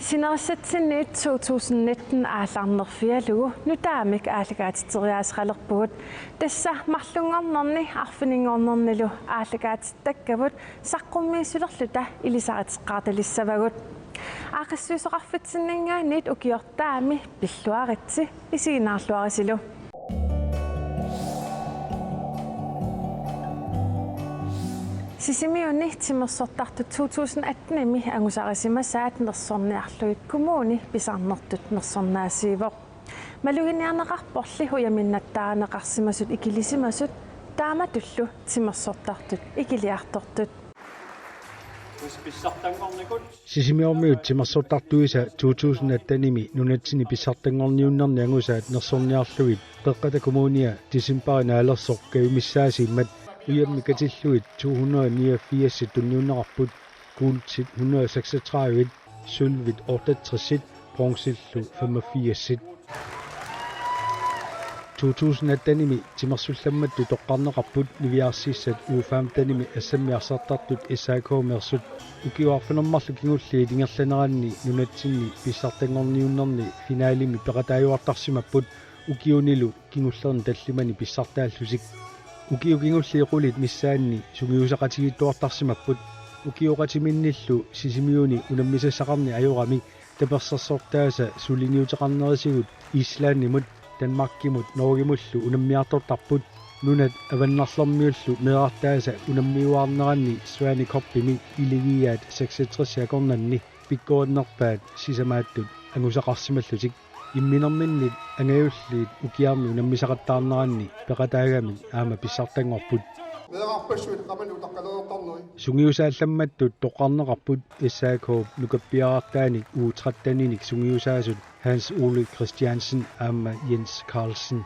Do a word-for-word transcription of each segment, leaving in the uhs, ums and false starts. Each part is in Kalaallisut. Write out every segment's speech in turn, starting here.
Sinerissatsinniit to tusind nitten aallarnerfigalugu nutaamik aallakaatitseriaaseqalerpugut. Tassa marlunngornerni arfininngornernilu aallakaatitakkavut saqqummiissulerluta ilisariteqqaartalissavagut. Aaqqissuisoqarfitsinninngaanniit ukiortaami pilluaritsi, isiginnaarluarisilu. Sisimiuni timersortartut to tusind attenimi angusarisimasaat nersorniarlugit kommuni pisarnertut nersornaasiivoq. Maluginiarneqarporli ujaminnattaarineqarsimasut ikilisimasut taamatullu timersortartut ikiliartortut. Pissartanngornikut. Sisimiormiut timersortartuisa to tusind attenimi nunatsinni pissartanngorniunnerni angusaat nersorniarlugit Qeqqata Kommunia decembarip naalersoq kajumissaasiimmat ujammik katillugit to hundrede niogfirs tunniunneqarput, kuultit hundrede seksogtredive, sølvit otteogtres, bronzillu femogfirs. To tusind attenimi timersullammattut toqqarneqarput niviarsiassat U femtenimi assammik arsartartut S A K-meersut. Ukioq arfineq-marluk kingulliit ingerlaneranni nunatsinni pissartanngorniunnerni finalemi peqataajuartarsimapput ukiunilu kingullerni tallimani pissartaallutik. Ukiut kingulliit qulit missaanni sungiusaqatigiittuartarsimapput. Ukioqatiminnillu Sisimiuni unammisassaqarneq ajorami tapersersortaasa suliniuteqarnerisigut Islandimut, Danmarkimut Norgemullu unammiartortarput. Nunat avannarlermiullu meerartaasa unammiuaarneranni Svanecuppimi iligiiaat seksogtres akornanni pikkorinnerpaat sisamaattut angusaqarsimallutik. Imminerminnit angajulliit ukiarmi unammisaqattaarneranni peqataagamik aamma pissartanngorput. Meerarpassuit qamani utaqqalereertarneri. Sungiusaallammattut toqqarneqarput S A K-p nukappiaraartaanik U tretteninik sungiusaasut Hans Ole Christiansen aamma Jens Carlsen.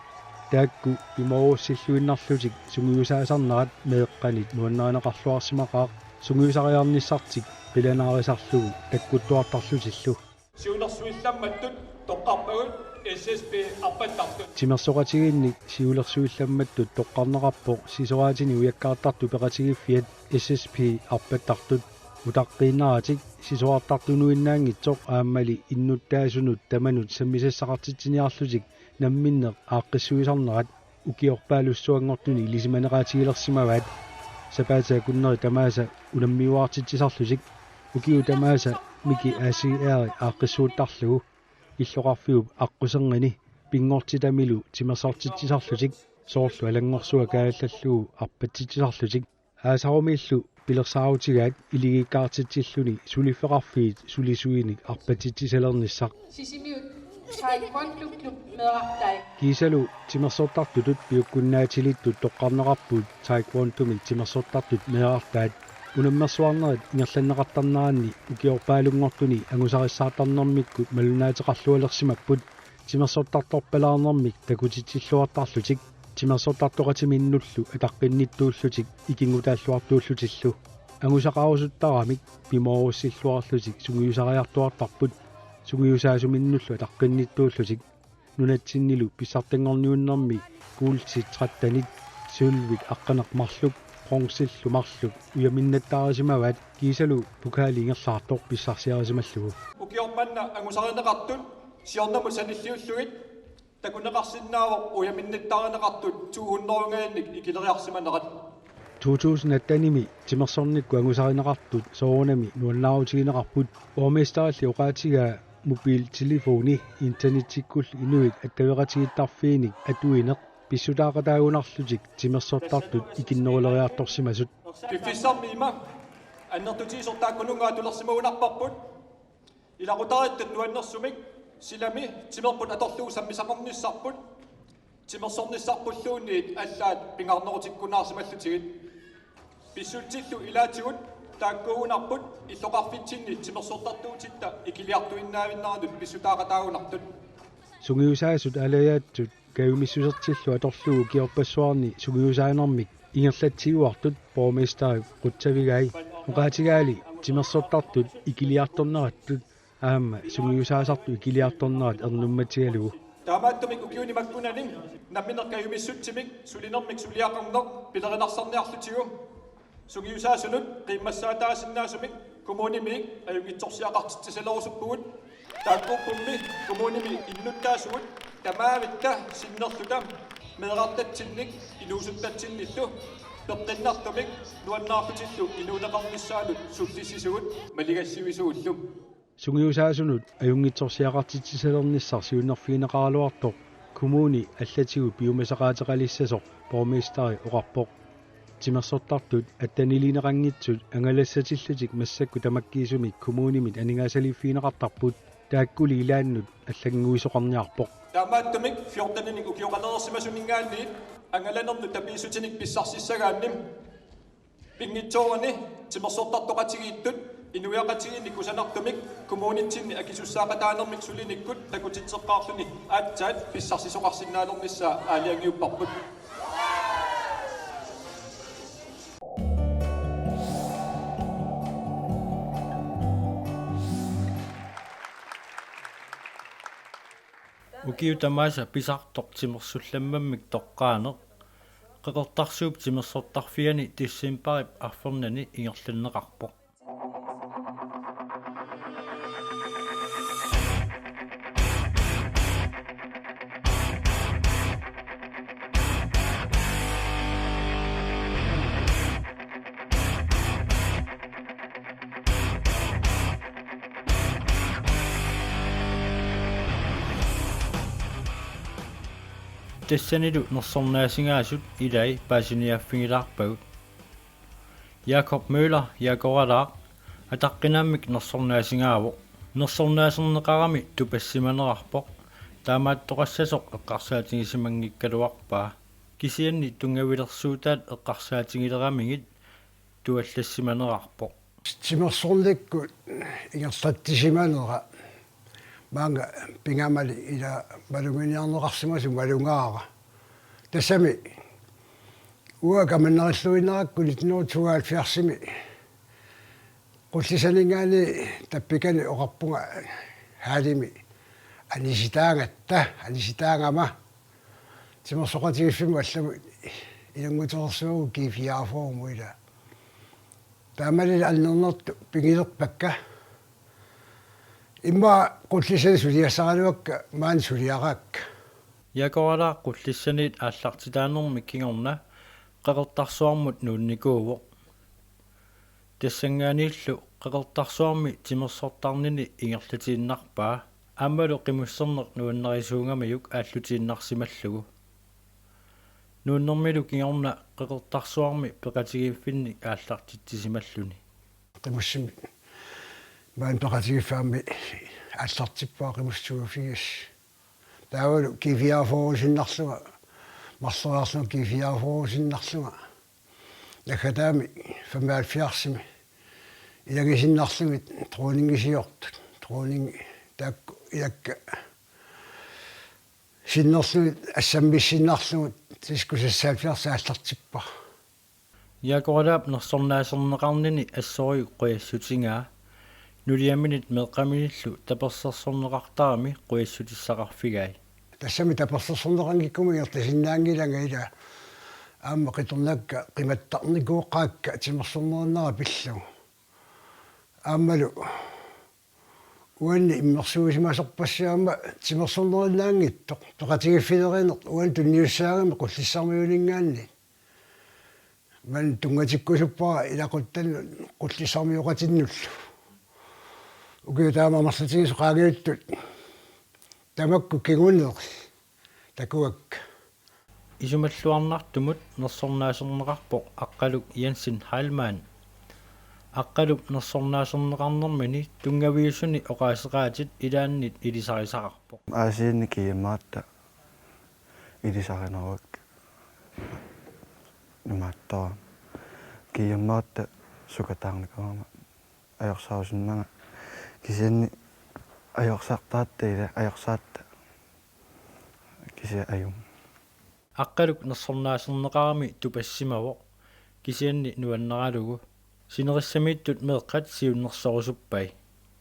Taakku pimoorussilluinnarlutik sungiusaasarnerat meeqqanit nuannarineqarluarsimaqaaq, sungiusariarnissartik qilanaarisarlugu takkuttuartarlutillu. Siunersuillammattut toqqarpagut S S P arpattartut. Timersoqatigiinnik siulersuillammattut toqqarneqarpoq sisoraatinik ujakkaartartut peqatigiiffiat S S P arpattartut. Utaqqiinnaratik sisorartartunuinnaanngitsoq aammali innuttaasunut tamanut sammisassaqartitsiniarlutik namminneq aaqqissuisarnerat ukiorpaalussuanngortuni ilisimaneqaatigilersimavaat. Sapaatip akunneri tamaasa unammiuaartitsisarlutik, ukiut tamaasa Miki A C R aaqqissuuttarlugu, illoqarfiup aqquserngini pinngortitamilu timersortitsisarlutik, soorlu Alanngorsuaq kaallallugu arpatsitsisarlutik. Aasarumiillu pilersaarutigaat iligiikkaartitsilluni suliffeqarfiit sulisuinik arpatsitsisalernissaq. Sisimiut Taekwondo Klub meerartai. Kiisalu timersortartutut piukkunnaatilittut toqqarneqarput taekwondomik timersortartut meerartaat. Unammersuarnerit ingerlanneqartarneranni ukiorpaalunngortuni angusarissaartarnermikkut malunnaateqarlualersimapput, timersortartorpalaarnermik takutitsilluartarlutik, timersortartoqatiminnullu ataqqinnittuullutik ikinngutaalluartuullutillu. Angusaqarusuttaramik pimoorussilluarlutik sungiusariartuartarput, sungiusaasuminnullu ataqqinnittuullutik. Nunatsinnilu pissartanngorniunnermi kuultit trettenit, sølvit aqqaneq-marluk, bronzillu marluk ujaminnattaarisimavaat, kiisalu pokali ingerlaartoq pissarsiarisimallugu. Ukiormanna angusarineqartut siornamut sanilliullugit takuneqarsinnaavoq ujaminnattaarineqartut to hundrede-ngaannik ikileriarsimanerat. To tusind attenimi timersornikkut angusarineqartut soorunami nuannaarutigineqarput. Borgmesterilli oqaatigaa mobiltelefoni internettikkullu inuit attaveqatigiittarfiinik atuineq pissutaaqataagunarlutik timersortartut ikinneruleriartorsimasut. Piffissarmi ima annertutigisoq taakkununnga atulersimagunarparput. Ilaqutariittut nuannersumik silami timerput atorlugu sammisaqarnissarput, timersornissarpulluunniit allaat pingaarnerutikkunnaarsimallutigit. Pissutsillu ilaatigut taakkuugunarput illoqarfitsinni timersortartuutitta ikiliartuinnaavinneranut pissutaaqataagunartut. Sungiusaasut alajaatsut kajumissusertillu atorlugu ukiorpassuarni sungiusaanermik ingerlatsiuartut borgmesterip qutsavigai. Oqaatigaali timersortartut ikiliartornerattut aamma sungiusaasartut ikiliartornerat ernummatigalugu. Taamaattumik ukiuni makkunani namminneq kajumissutsimik sulinermik suliaqarneq pilerinarserniarlutigu sungiusaasunut qiimmassaataasinnaasumik kommunimiit ajunngitsorsiaqartitsisalerusupput. Taakkuuppummi kommunimi innuttaasugut tamaavitta sinnerluta meerartatsinnik inuusuttatsinnillu peqqinnartumik nuannaarlutillu inuuneqarnissaanut sullissisugut maligassiuisugullu. Sungiusaasunut ajunngitsorsiaqartitsissalernissaq siunnerfigineqaraluartoq kommuni allatigut piumasaqaateqalissasoq borgmesteri oqarpoq. Timersortartut attaniliineqanngitsut angalassatillutik massakkut tamakkiisumik kommunimit aningaasaliiffigineqartarput, taakkuli ilaannut allannguisoqarniarpoq. Taamaattumik fjorteninik ukioqalereersimasuninngaanniit angalanernut tapiissutinik pissarsissagaanni pinngitsoorani timersortartoqatigiittut inuiaqatigiinni kusanartumik kommunitsinni akisussaaqataanermik sulinikkut takutitseqqaarluni aatsaat pissarsisoqarsinnaalernissaa aalajangiupparput. Ukiut tamaasa pisartoq timersullammammik toqqaaneq Qeqertarsuup timersortarfiani decembarip arfernani ingerlanneqarpoq. Tassanilu nersornaasingaasut ilai paasiniaaffigilaarpagut. Jakob Møller, Jakorallaaq, ataqqinaammik nersornaasingaavoq. Nersornaaserneqarami tupassimanerarpoq. Taamaattoqassasoq eqqarsaatigisimanngigaluarpaa. Kisianni tunngavilersuutaat eqqarsaatigileramigit tuallassimanerarpoq. Timersornikkut ingerlatsisimanera maanga pingamali ila maluginiarneqarsimasoq malugaara. Tassami uanga kamannarilluinnarakku nitten hundrede tooghalvfjerdsimi Qullissaninngaanniit tappikani oqarpunga hallimi anisitaagatta, anisitaagama. Timersoqatigiiffimmut allamut ilanngutereersimavugut G fireogfyrremut ila. Taamaalillutik annernertut pigilerpakka. Immaqa Qullissani suliassaraluakka maani suliaraakka. Jakorallaaq Qullissaniit aallartitaanermi kingorna Qeqertarsuarmut nuunnikuuvoq. Tassanngaanniillu Qeqertarsuarmi timersortarnini ingerlatiinnarpaa, aammalu qimusserneq nuannarisuugamiuk aallutiinnarsimallugu. Nuunnermilu kingorna Qeqertarsuarmi peqatigiiffinnik aallartitsisimalluni. Qimussimik maani peqatigiiffik aamma aallartippara qimussuufigas. Taavalu G fireogfyrreusinnarlunga, marloriarlunga G fireogfyrreusinnarlunga. Naggataami femoghalvfjerdsimi ilagisinnarlugit dronningisiortut. Dronning taakku ilakka sinnerlugit assammissinnarlugu tisku seksoghalvfjerds aallartippara. Jakorallaap nersornaaserneqarnini assorujuk qujassutigaa, nuliaminit meeqqaminillu tapersersorneqartarami qujassutissaqarfigai. Tassami tapersersorneqanngikkuma ingerlasinnaanngilanga ila aamma qitornakka qimattarnikuugaakka timersornerinnera pillugu. Aammalu uanni immersuisimasorpassuit aamma timersornerinnaanngitsoq, peqatigiiffilereerneq uani tunniussaagami Qullissarmiuninngaanniit. Maani tunngatikkusuppara ilaquttanut Qullissarmioqatinnullu. Ukiut taama amerlatigisut qaangiuttut tamakku kinguneq takuakka. Isumalluarnartumut nersornaaserneqarpoq Aqqaluk Jensen Heilmann. Aqqaluk nersornaaserneqarnermini tunngaviusuni oqaaseqaatit ilaannit ilisarisaqarpoq. Aasiinni kiimmaatta ilisarineruak imaattoq. Kiimmaatta sukataarnikuugama ajorsaarusunnanga, kisianni ajorsartaatta ila ajorsaatta kisianni ajunngilaq. Aqqaluk nersornaaserneqarami tupassimavoq kisianni nuannaralugu. Sinerissamiittut meeqqat siunnersorusuppai.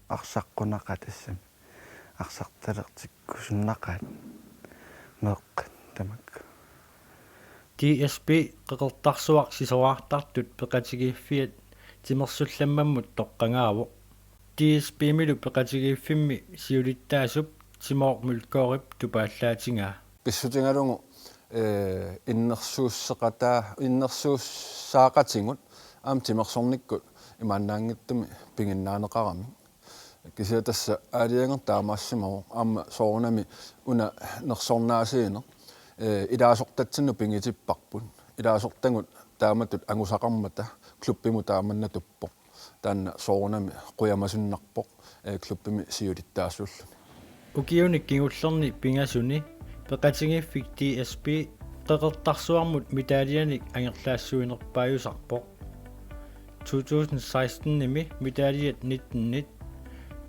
Arsaqqunaqaat tassami. Arsartalertikkusunnaqaat meeqqat tamakku. D S B Qeqertarsuaq sisoraartartut peqatigiiffiat timersullammammut toqqagaavoq. D S B-milu peqatigiiffimmi siulittaasup Timoor Mølgaardip tupaallaatigaa. Pissutigalugu, eh, innersuusseqataa-, innersuussaaqatigut aamma timersornikkut imaannaanngitsumik piginnaaneqaramik. Kisianni tassa aalajangertaq taamaassimavoq aamma soorunami una nersornaasiineq, eh, ilaasortatsinnut pigitipparput. Ilaasortagut taamatut angusaqarmata klubbimut taamannatuppoq. Taanna soorunami qujamasunnarpoq, eh, klubbimi siulittaasuulluni. Ukiuni kingullerni pingasuni peqatigiiffik D S B Qeqertarsuarmut medaljanik angerlaassuinerpaajusarpoq. To tusind seksten-imi medaljat nitten-it,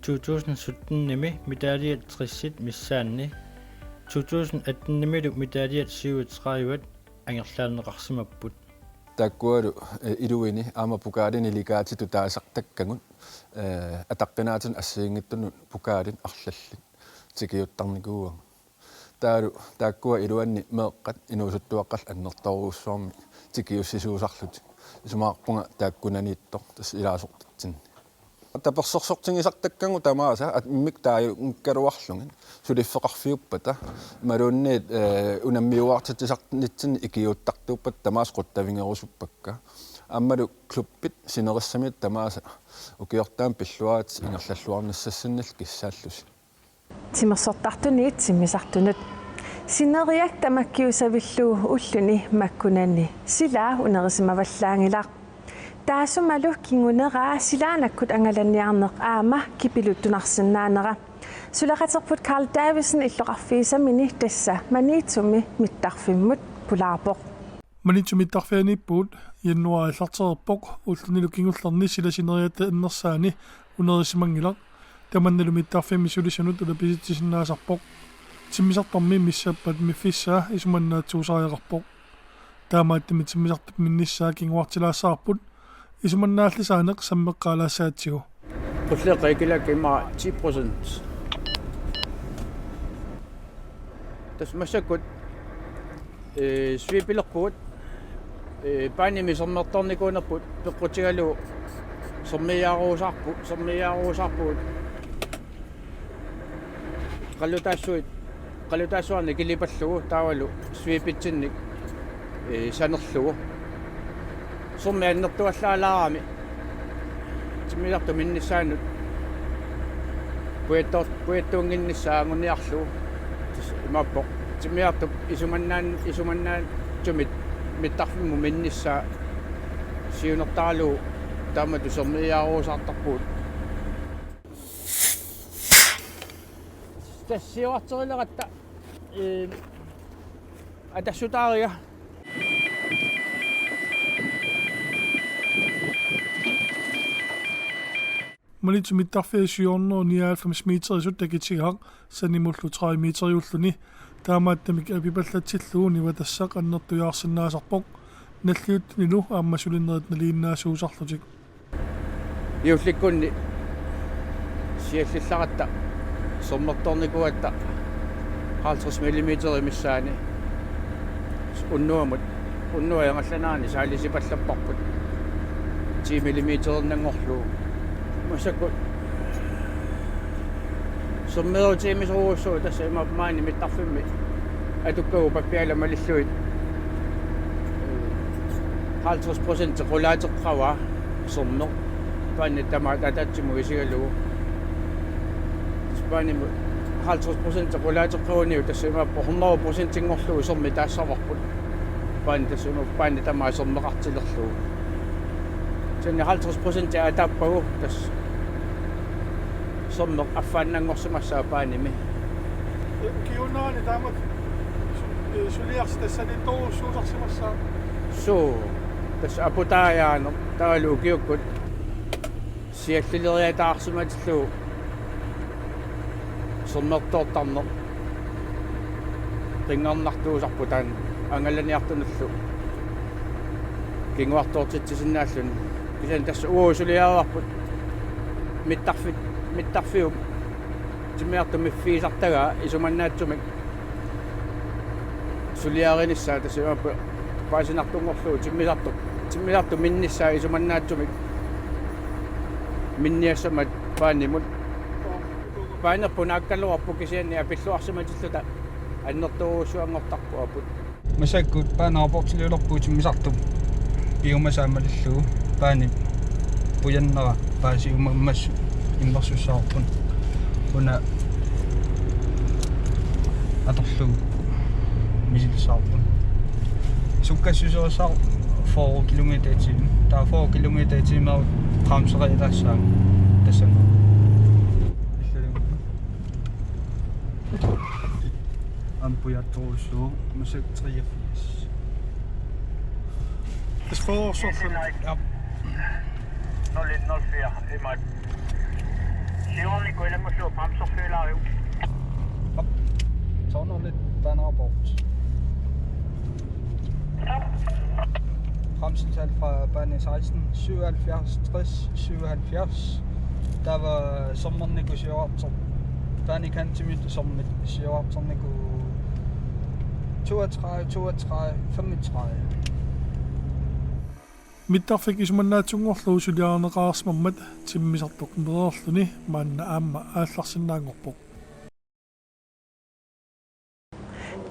to tusind sytten-imi medaljat tres-it missaanni, to tusind atten-imilu medaljat syvogtredive-t angerlaanneqarsimapput. Taakkualu, eh, iluini aamma pokaalini iligaatitut taasartakkagut, eh, ataqqinaatinut assigiinngitsunut pokaalit arlallit tikiuttarnikuuagut. Taavalu taakkua iluanni meeqqat inuusuttuaqqallu annertoorujussuarmik tikiussisuusarlutik. Isumaqarpunga taakkunaniittoq tassa ilaasortatsinni. Tapersersortigisartakkagut tamaasa, at-, immikkut taajunngikkaluarlugit suliffeqarfiuppata. Imaluunniit, eh, unammiuaartitsisarnitsinni ikiuuttartuuppata tamaasa quttavigerusuppakka. Aammalu klubbit sinerissamiittut tamaasa ukiortaami pilluarit ingerlalluarnissassinnillu kissaallusi. Timersortartuniit timmisartunut. Sineriak tamakkiusavillugu ulluni makkunani silaa unerissimavallaanngilaq. Taassumalu kinguneraa silaannakkut angalaniarneq aamma kipiluttunarsinnaanera. Suleqaterput Carl Davidsen illoqarfiisamini tassa Maniitsumi mittarfimmut pulaarpoq. Maniitsumi mittarfianiippugut, januaari aallartereerpoq, ullunilu kingullerni sila sineriatta annersaani unerissimanngilaq. Tamannalu mittarfimmi sulisunut ulapisitsisinnaasarpoq. Timmisartarmi missappat miffissaa isumannaatsuusariaqarpoq. Taamaattumik timmisartup minnissaa kinguartilaassavarput, isumannaallisaaneq sammeqqaalaassagatsigu. Qulleqqikilakima ti procent. Tassa massakkut, eh, sweepilerpugut, eh, baanimi sermertoornikuunerput peqqutigalugu sermiiaaruusaarpu-, sermiiaaruusaarpugut. Qalutaassuit, qalutaassuarnik kilipallugu taavalu sweepitsinnik, eh, sanerlugu. Sermip annertuallaalaarami timmisartup minnissaanut pujattoor-, pujattuunnginnissaa anguniarlugu. Tassa imaappoq timmisartup isumannaan-, isumannaatsumit mittarfimmut minnissaa siunertaralugu taamatut sermiiaaruusaartarpugut. Tassa siuarterileratta, eh, atassutaariga. Maniitsumi mittarfiat syv hundrede nioghalvfems meterisut takitigaaq, sanimullu tredive meteriulluni. Taamaattumik apipallatsillugu nivatassaq annertujaarsinnaasarpoq. Nalliuttunilu aamma sulinerit nalinginnaasuusarlutik. Juullikkunni siallillaratta sermertoornikuugatta halvtreds millimeter missaani unnuamut, unnuap angallanerani saalisipallapparput ti millimeterinnanngorlugu. Massakkut sermeerutigisorujussuuvoq tassa imaappoq maani mittarfimmi atukkagut pappialammalillugit halvtreds procent qulaateqqavaa sermeq. Baani tamaat ataatsimut isigalugu. Tassa baanimut halvtreds procent qulaateqqavaniuk tassa imaappoq hundrede procentinngorlugu sermit taassavarput. Baani tassa imaappoq baani tamaat sermeqartilerlugu. Kisianni halvtreds procent ataappagu tassa sermeq affaannanngorsimassaaq baanimi. Ukiuunerani taamatut su-, suliarsi tassaniittorujussuusarsimassaaq. Suu, tassa aputaajaaneq taavalu ukiukkut siallileriataarsimatillugu sermertoortarneq pinngornartuusarpoq taanna angalaniartunullu kinguartoortitsisinnaalluni. Kisianni tassa uagut suliaraarput mittarfi-, mittarfiup timmisartup miffigisartagaa isumannaatsumik suliarinissaa tassa imaappoq paasinartunngorlugu timmisartup, timmisartup minnissaa isumannaatsumik minniassammata Baanimut. Baanerput naakkaluarpoq kisianni apilluarsimatilluta annertoorujussuanngortarpoq aaput. Massakkut baaneraportiliulerpugut timmisartoq. Piumasaa malillugu baani pujannera paasiumammassuk immersussavarput. Una atorlugu misilissavarput. Sukkassuserissaaq fyrre kilometer i timen. Taava fyrre kilometer i timen bremseriataassaaq tassani. Ampujattorujussuuvoq massakkut treogfirs. Tassa fyrre sorlu. Ja. Nul en nul fire, i maj. Siorni kuilamuslu bremserføler jo. Op. Tårnholdet, baanerapport. Bremsetal fra bane seksten, syvoghalvfjerds, tres, syvoghalvfjerds. Taava sermernikut siorarter-, bane kantimit sermit siorarternikut toogtredive, toogtredive, femogtredive. Mittarfik isumannaatsunngorlugu suliarineqareersimammat timmisartoq mereerluni maanna aamma aallarsinnaanngorpoq.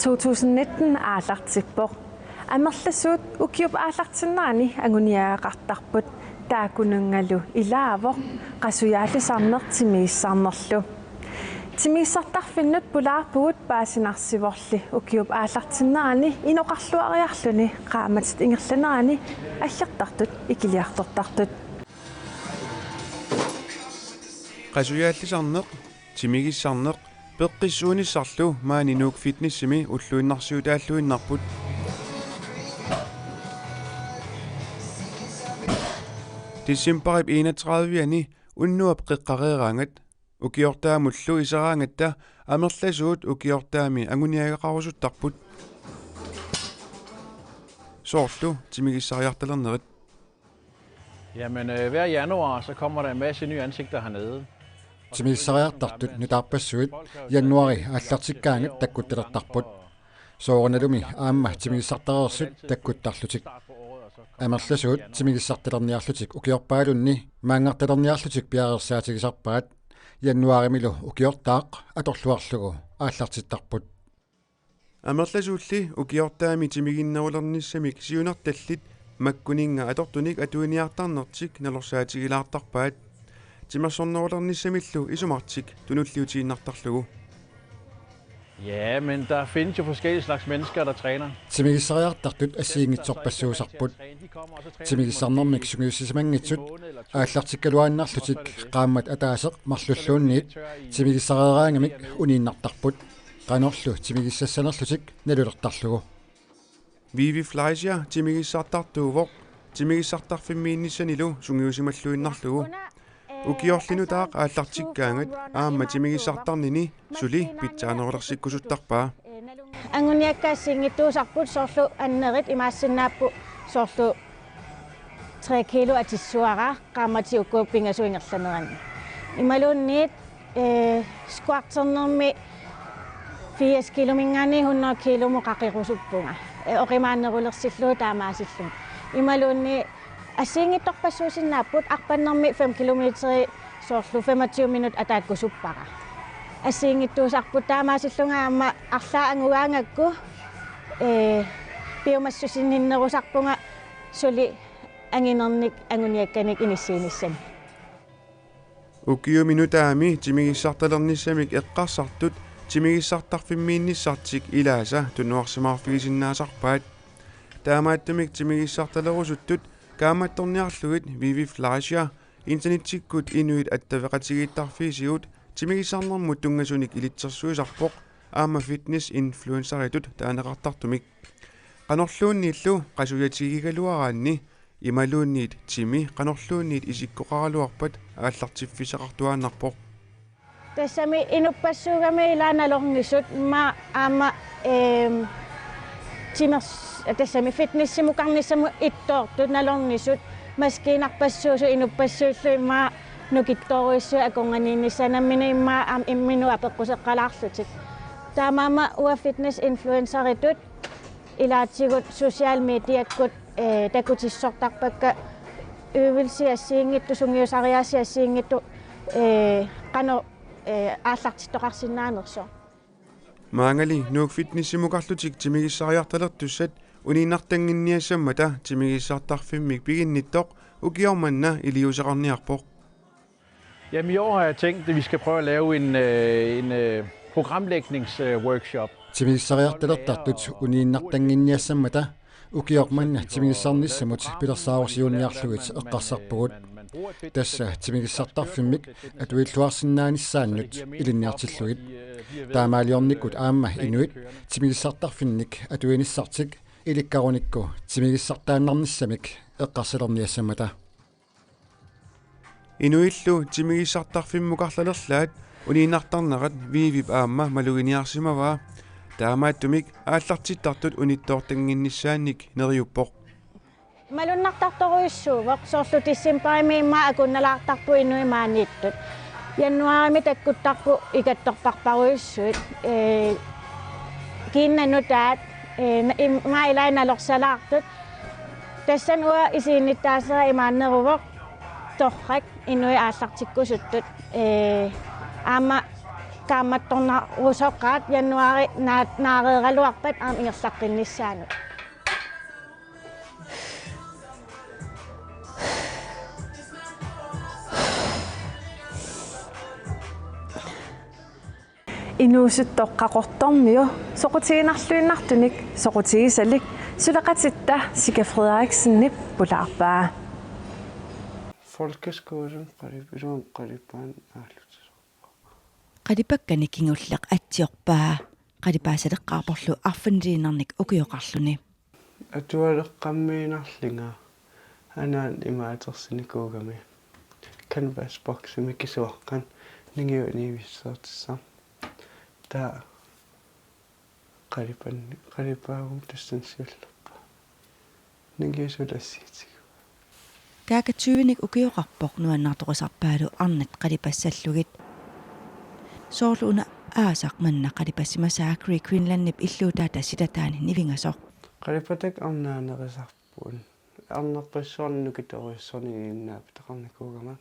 To tusind nitten aallartippoq. Amerlasuut ukiup aallartinnerani anguniagaqartarput, taakkununngalu ilaavoq qasujaallisarneq timigissarnerlu. Timigissartarfinnut pulaarpugut paasinarsivorli ukiup aallartinnerani inoqarluariarluni qaammatit ingerlanerani aggertartut ikiliartortartut. Qasujaallisarneq, timigissarneq, peqqissuunissarlu maani Nuuk Fitnessimi ulluinnarsiutaalluinnarput. Decembarip enogtredive-ani unnuap qeqqareeraangat, ukiortaamullu iseraangatta amerlasuut ukiortaami anguniagaqarusuttarput. Soorlu timigissariartalernerit. Jamen, øh, hver januar, så kommer der en masse nye ansigter hernede. Timigissariartartut nutaarpassuit januari aallartikkaangat takkuttalertarput. Soorunalumi aamma timigissartareersut takkuttarlutik. Amerlasuut timigissartalerniarlutik ukiorpaalunni maanngartalerniarlutik piareersaatigisarpaat. Januarimilu ukiortaaq atorluarlugu aallartittarput. Amerlasuulli ukiortaami timiginnerulernissamik siunertallit makkuninnga atortunik atuiniartarnertik nalorsaatigilaartarpaat. Timersornerulernissamillu isumartik tunulliutiinnartarlugu. Ja, men der findes jo forskellige slags mennesker, der træner. Timigissariartartut assigiinngitsorpassuusarput. Timigissarnermik sungiussisimanngitsut aallartikkaluaannarlutik qaammat ataaseq marlulluunniit timigissareeraangamik uniinnartarput. Qanorlu timigissassanerlutik nalulertarlugu. Vivi Fleischer timigissartartuuvoq, timigissartarfimmiinnissanilu sungiusimalluinnarlugu. Ukiorli nutaaq aallartikkaangat aamma timigissartarnini suli pitsaanerulersikkusuttarpaa. Anguniakkat assigiinngitsuusarput, soorlu annerit imaassinnaapput soorlu tre kilo atissuara qaammatit uku pingasut ingerlaneranni. Imaluunniit, eh, squatternermi firs kilominngaanniit hundrede kilomut qaqerusuppunga. Eh, oqimaannerulersillugu taamaasillunga. Imaluunniit assigiinngitsorpassuusinnaapput, arpannermi fem kilometeri soorlu femogtyve minut ataakkusuppara. Assigiinngitsuusarput taamaasillunga aamma arlaat angugaangakku, eh, piumassusinninnerusarpunga suli anginernik anguniakkanik inissiinissani. Ukiumi nutaami timigissartalernissamik eqqarsartut timigissartarfimmiinnissartik ilaasa tunuarsimaarfigisinnaasarpaat. Taamaattumik timigissartalerusuttut kaammattorniarlugit Vivi Fleischer internettikkut inuit attaveqatigiittarfiisigut timigissarnermut tunngasunik ilitsersuisarpoq aamma fitness influenceritut taaneqartartumik. Qanorluunniillu qasujatigigaluaraanni imaluunniit timi qanorluunniit isikkoqaraluarpat aallartiffissaqartuaannarpoq. Tassami inuppassuugami ilaa nalornisut, immaqa aamma, ehm, timers-, tassami fitnessimukarnissamut ittoortut nalornisut, maskiinarpassuusut inuppassuillu immaqa nukittoorujussuit akornanniinnissaat, nammineq immaqa aamma imminut apeqquseqqalaarlutik. Taamaammat uanga fitness influenceritut ilaatigut social mediakkut, eh, takutissortarpakka øvelsit assigiinngitsut, sungiusariaatsit assigiinngitsut Ee, qanoq, ee, aallartittoqarsinnaanersoq. Maangali Nuuk Fitnessimukarlutik timigissariartalertussat uniinnartannginniassammata timigissartarfimmik piginnittoq ukioq manna iliuuseqarniarpoq. Jamen, i år har jeg tænkt, at vi skal prøve at lave en, øh, en øh, programlægningsworkshop. Timigissariartalertartut uniinnartannginniassammata ukioq manna timigissarnissamut pilersaarusiorniarlugit eqqarsarpugut. Tassa timigissartarfimmik atuilluarsinnaanissaannut ilinniartillugit. Taamaaliornikkut aamma inuit timigissartarfinnik atuinissartik ilikkarunikku timigissartaannarnissamik eqqarsalerniassammata. Inuillu timigissartarfimmukarlalerlaat uniinnartarnerat Viivip aamma maluginiarsimavaa. Taamaattumik aallartittartut unittoortannginnissaannik neriuppoq. Malunnartartorujussuuvoq, soorlu decembarimi immaqa akunnalaartarput inuit maaniittut. Januaarimi takkuttarput ikattorparparujussuit. Ee, kiinnanut taat, ee, na-, im-, immaqa ilaat nalorsalaartut. Tassani uanga isiginnittaasera imaanneruvoq torrak inuit aallartikkusuttut. Ee, aamma kaammattornarusoqaat januaari naa-, naareeraluarpat aamma ingerlaqqinnissaanut. Inuusuttoq Qaqortormiu soqutiginarluinnartunik soqutigisalik suleqatitta Sika Frederiksenip pulaarpaa. Folkeskolimi qalip-, ilumut qalipaan aallutis. Qalipakkanik kingulleq atsiorpaa. Qalipaasaleqqaarporlu arfiniliinnarnik ukioqarluni. Atualeqqammiinnarlunga anaana imaatersinikuugami canvas boximi kisuaqqani ningiu inivissuartissaq. Taava qalipan-, qalipaaguma tassani siullerpaaq. Ningiu suli assigitigivaa. Kaaka tyvenik ukioqarpoq nuannaartoqasarpaalu arnat qalipassallugit. Soorlu una aasaq manna qalipassimasaa Great Greenlandip illuutaata silataani nivingasoq. Qalipatakka arnaanerisarput. Arnarpassuarnik nukitorujussuarnik iginnaapitaqarnikuugama.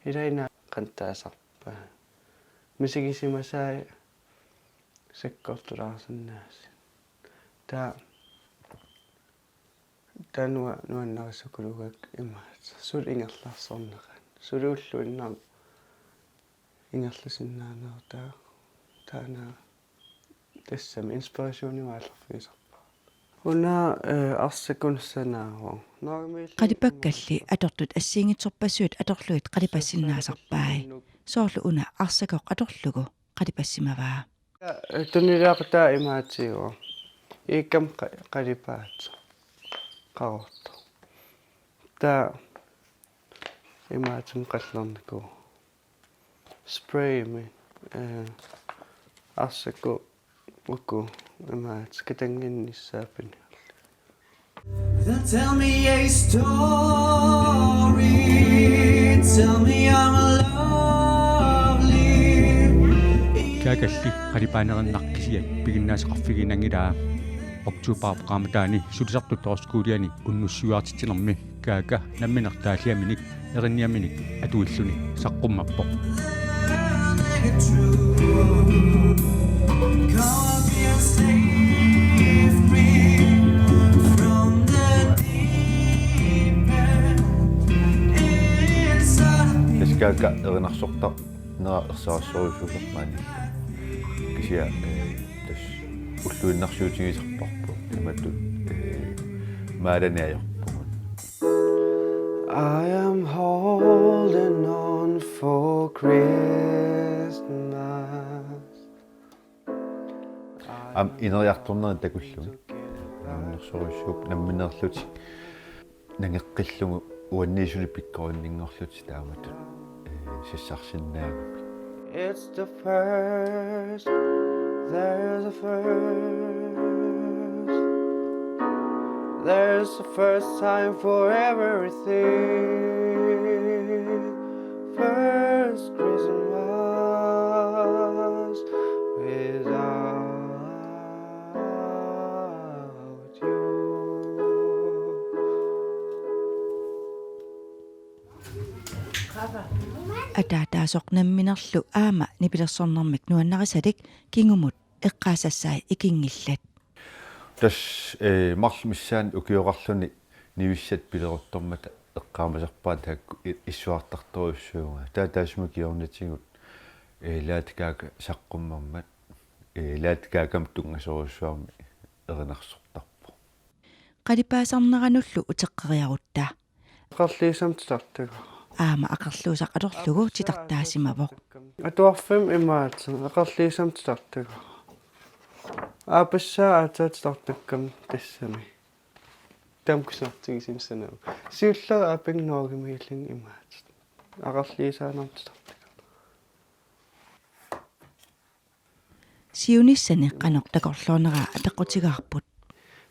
Ilaana qantaasarpaa. Misigisimasai sakkortulaarsinnaasut. Taava taanna nuannarisukuluugakku imaattoq. Suli ingerlaarsorneqaat. Suli ulluinnarni ingerlasinnaanerutaa. Taanna tassami inspirationimik aallarfigisarpara. Una, eh, arsakkunissanaavoq. Naagamiilli qalipakkalli atortut assigiinngitsorpassuit atorlugit qalipassinnaasarpai. Soorlu una arsakoq atorlugu qalipassimavaa. Tuniliaqataa imaatiuvoq. Iikkami qa-, qalipaat. Qaqortoq. Taava imaatima qallernikuuvoq. Spraymi, eh, arsakkut uku imaattoq katannginnissaat piniarlugit. Then tell me a story, tell me I'm lovely. Kaakalli qalipaanerinnaq kisiat piginnaasaqarfigiinnaanngilaa. Oktobarip qaammataani sulisartut Torraskuuliani unnussiuaartitsinermi Kaaka nammineq taalliaminik erinniaminik atuilluni saqqummerpoq. Tassa Kaaka erinarsortarnera ersarissorujussuusoq maani. Kisianni, eh, tassa ulluinnarsiutigisarparput imatut, eh, maalani ajorpugut. I am holding on for Christmas. Aamma ineriartornerit takullugit. Nunnersorujussuupput nammineerlutik nangeqqillugu uanniisuli pikkorinninngorlutik taamatut, eh, sassarsinnaagamik. It's the first, there's a first, there's a first time for everything. First Christmas without you. Ataataasoq namminerlu aamma nipilersornermik nuannarisalik kingumut eqqaasassai ikinngillat. Tassa, eh, marluk missaanni ukioqarluni nivissat pileruttormata eqqaamasarpaat taakku i-, issuartartorujussuuvunga. Taava taassuma kingornatigut, eh, laatikaakka saqqummermat, eh, laatikaakkami tunngasorujussuarmik erinarsortarpoq. Qalipaasarneranullu uteqqeriarutta. Aqerliisamik titartagara. Aamma aqerluusaq atorlugu titartaasimavoq. Atuarfimmi imaattoq, aqerliisamik titartagara. Aappassaa aatsaat titartakkami tassami. Tamakku sanaartigisumik sanaavoq. Siulleq aappaannguaq imaallaat imaattoq. Aqerliisaanermik titartagara. Siunissani qanoq takorloorneraa apeqqutigaarput.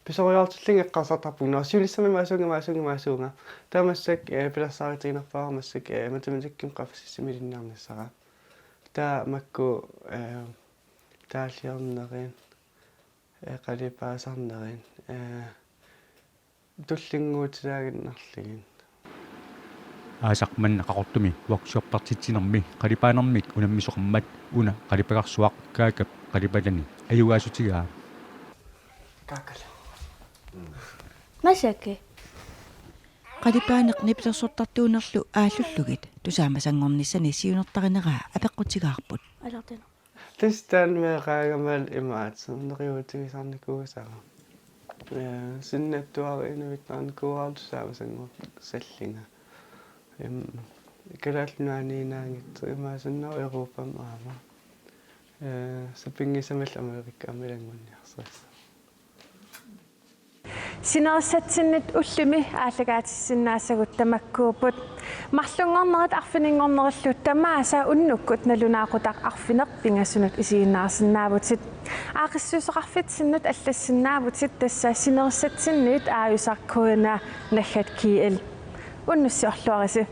Pisoriartillunga eqqarsartarpunga: Nå, siunissami imaassuunga, imaassuunga, imaassuunga. Taava massakkut, eh, pilersaarutiginerpaamik massakkut, eh, matematikkimi qaffasissamilinniarnissara. Taava makku, eh, taalliornerit, eh, qalipaasarnerit, eh, tullinnguutilaaginnarlugit. Aasaq manna Qaqortumi workshoppertitsinermi qalipaanermik unammisoqarmat una qalipagarsuaq Kaakap qalipalani ajugaasutigaa. Kaakale. Masaki. Qalipaaneq nipilersortartuunerlu aallullugit tusaamasanngornissani siunertarineraa apeqqutigaarput. Alartina. Tassa taanna meeraagamik imaattoq neriuutigisarnikuusara. Eh, sinnattuarit inuit taarnikuuara tusaamasanngorsallugu. Em, Kalaallit Nunaanniinnaanngitsoq imaassinnaavoq Europami aamma. Eh, sapinngisamillu Amerikami ilanngunniarsarissavaat. Sinerissatsinnit ullumi aallakaatissinnaasagut tamakkuupput. Marlunngornerit arfininngornerillu tamaasa unnukkut nalunaaqutaq arfineq pingasunut isiginnaarsinnaavutit. Aaqqissuisseqarfitsinnut allassinnaavutit, tassa sinerissatsinnit aajusaq K N A naggat G L. Unnussi orluarisi.